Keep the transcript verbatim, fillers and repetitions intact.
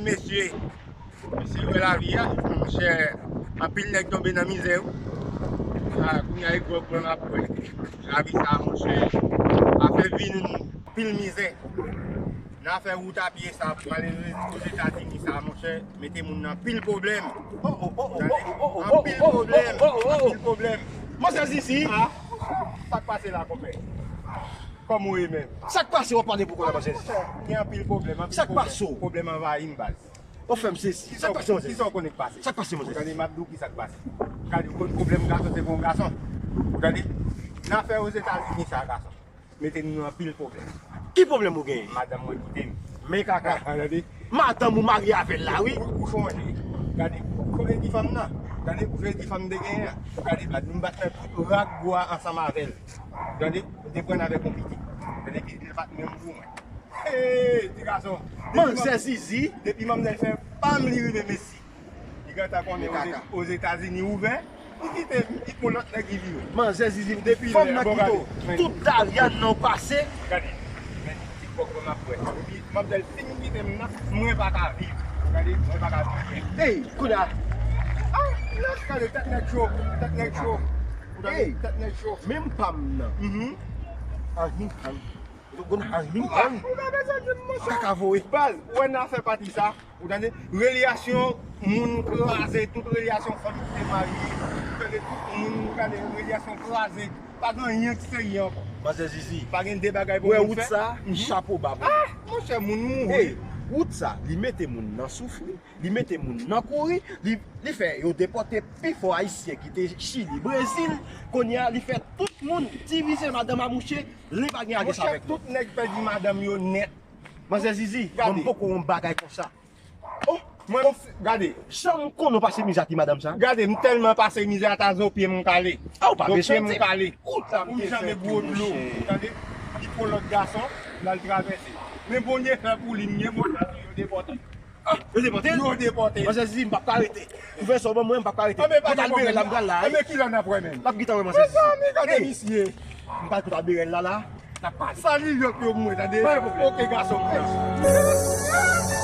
Mesye, mesye, wè lavi a, monchè, anpil nèg tonbe nan mizè, wi. A, kounye a, e gwòg mwen m ap bwè. Lavi sa, monchè, afè vin anpil mizè. Nan afè wout a pye sa, pou ale Ozetazini sa, monchè, mete moun nan anpil pwoblèm. Tande? Anpil pwoblèm, anpil pwoblèm. Monchè Zizi. A, sa k pase la, konpè? Kòman w ye menm? Sa k pase w ap pale pou kò la, manzè Zizi? Gen anpil pwoblèm, anpil pwoblèm. Sa k pase w? Pwoblèm anvayi m, baz. Ou fè m sezi. Sa k pase, manzè? Kisa w konnen k pase? Sa k pase, manzè? Ou tande, m ap di w kisa k pase. Gade, ou konn pwoblèm gason se pou yon gason. Ou tande? Nan afè Ozetazini sa, gason. Mete nou nan anpil pwoblèm. Ki pwoblèm ou genyen? Madanm mwen kite m. Men kaka. Tande? Madanm ou marye avè l la, wi. Ou, ou sonje. Gade, ou sonje ti fanm nan? Tande, ou sonje ti fanm m te genyen an? Gade, bat, nou bat nan tout rak bwa ansanm avè l. Tande, m te pran avèk yon pitit. Tande, pitit li pa t menm pou mwen. Hey, ti gason. Manzè Zizi. Depi manmzèl fè pa m li rive Mesi. Li gentan konnen Ozetazini ouvè. Li kite m, li pran lòt nèg li vire. Manzè Zizi, depi fanm nan kite w. Tout Darian nan w pase. Gade, men ti bòk mwen ap bwè. Epi manmzèl fin kite m nan, mwen pa ka viv. Gade, mwen pa ka viv. Ey, kounye a. Ah, gade tèt nèg cho, tèt nèg cho. Ou tande? Ey, tèt nèg cho. Menm pa m nan. Mhm. Anhin, anhin. Ou konn anhin, anhin. Ou pa bezwen di m, monchè. Kaka voye. Baz, ou wè nan afè pati sa. Ou tande? Reyasyon moun kraze, tout reyasyon fanm ki te marye. Ou tande? Tout moun, ou tande, reyasyon kraze. Pa gen anyen ki serye ankò. Manzè Zizi. Pa gen de bagay pou moun fè. Wè wout sa, chapo ba pou li. Ah, monchè, moun mouri. Ey, wout sa, li mete moun nan soufri, li mete moun nan kouri, li, li fè yo depòte pifò Ayisyen ki te Chili, Brezil. Kounye a, li fè tout moun divize madanm a mouche, li pa gen alyans avèk nou. Monchè, tout nèg pèdi madanm yo nèt. Manzè Zizi, mwen m poko wè yon bagay konsa. Oh, mwen, oh, gade. Jan m konnen w pase mizè a ti madanm sa. Gade, m tèlman pase mizè a ta zo pye m kale. Ah, ou pa bezwen di. Zo pye m kale. Ou ta m te fè tou, monchè. Ou janbe gwo dlo. Tande? Li pran lòt gason, l al travèse. Men Bondye fè pou li, m gen bon chans yo depòte. Ah, yo depòte l? Yo depòte l. Manzè Zizi, m p ap ka rete. Ou fè sa w ban mwen, m p ap ka rete. Anben, pa gen pwoblèm. Mwen t al bere l la, m pral la, wi. Anben, kilè n ap wè menm? N ap gentan wè, manzè Zizi. Mezanmi, gade misye. M pral kote bere l la, la. N ap pale. Sali lòt yo pou mwen, tande? Pa gen pwoblèm. Oke, gason m nan.